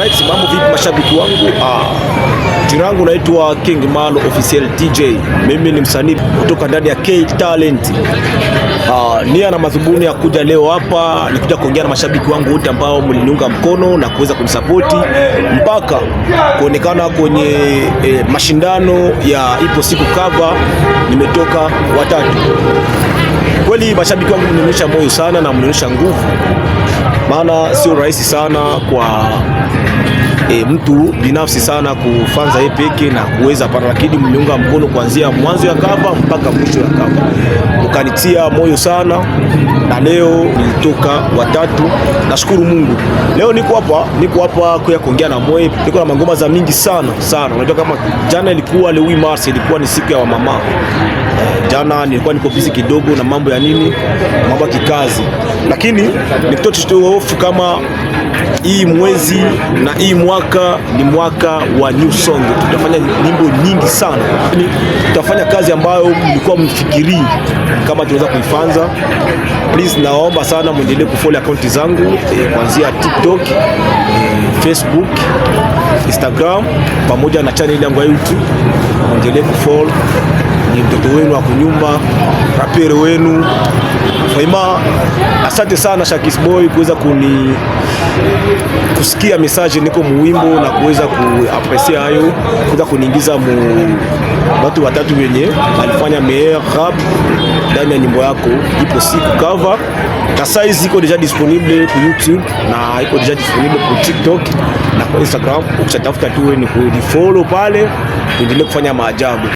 Alright, mambo vipi mashabiki wangu? Jina langu naitwa King Malo Official DJ. Mimi ni msanii kutoka ndani ya K Talent. Nia na madhumuni ya kuja leo hapa ni kuja kuongea na mashabiki wangu wote ambao mliniunga mkono na kuweza kunisapoti mpaka kuonekana kwenye mashindano ya ipo siku cover, nimetoka watatu. Kweli mashabiki wangu mlinionyesha moyo sana na mlinionyesha nguvu, maana sio rahisi sana kwa mtu binafsi sana kufanza yeye peke na kuweza pana, lakini mliunga mkono kuanzia mwanzo ya cover mpaka mwisho ya cover, mkanitia moyo sana, na leo nilitoka watatu. Nashukuru Mungu, leo niko hapa kwa kuongea na moyo, niko na mangoma za mingi sana sana. Unajua kama jana ilikuwa le 8 mars, ilikuwa ni siku ya wamama. Jana nilikuwa niko busy kidogo na mambo ya nini, mambo ya kikazi, lakini nikutoa hofu kama hii mwezi na hii mwaka ni mwaka wa new song. Tutafanya nyimbo nyingi sana, tutafanya kazi ambayo mlikuwa mfikirii kama tunaweza kuifanza. Please, naomba sana mwendelee kufollow akaunti zangu kuanzia TikTok, Facebook, Instagram pamoja na channel yangu ya YouTube. Mwendelee kufollow. Ni mtoto wenu wa kunyumba, rapper wenu Faima. Asante sana Shakis Boy kuweza kuni kusikia message niko muwimbo na kuweza kuapprécier hayo, kuweza kuniingiza mu watu watatu wenye walifanya meilleur rap ndani ya nyimbo yako ipo siku cover, na size iko déjà disponible ku YouTube na iko déjà disponible ku TikTok na kwa Instagram. Ukishatafuta tu ni follow pale, tuendelee kufanya maajabu.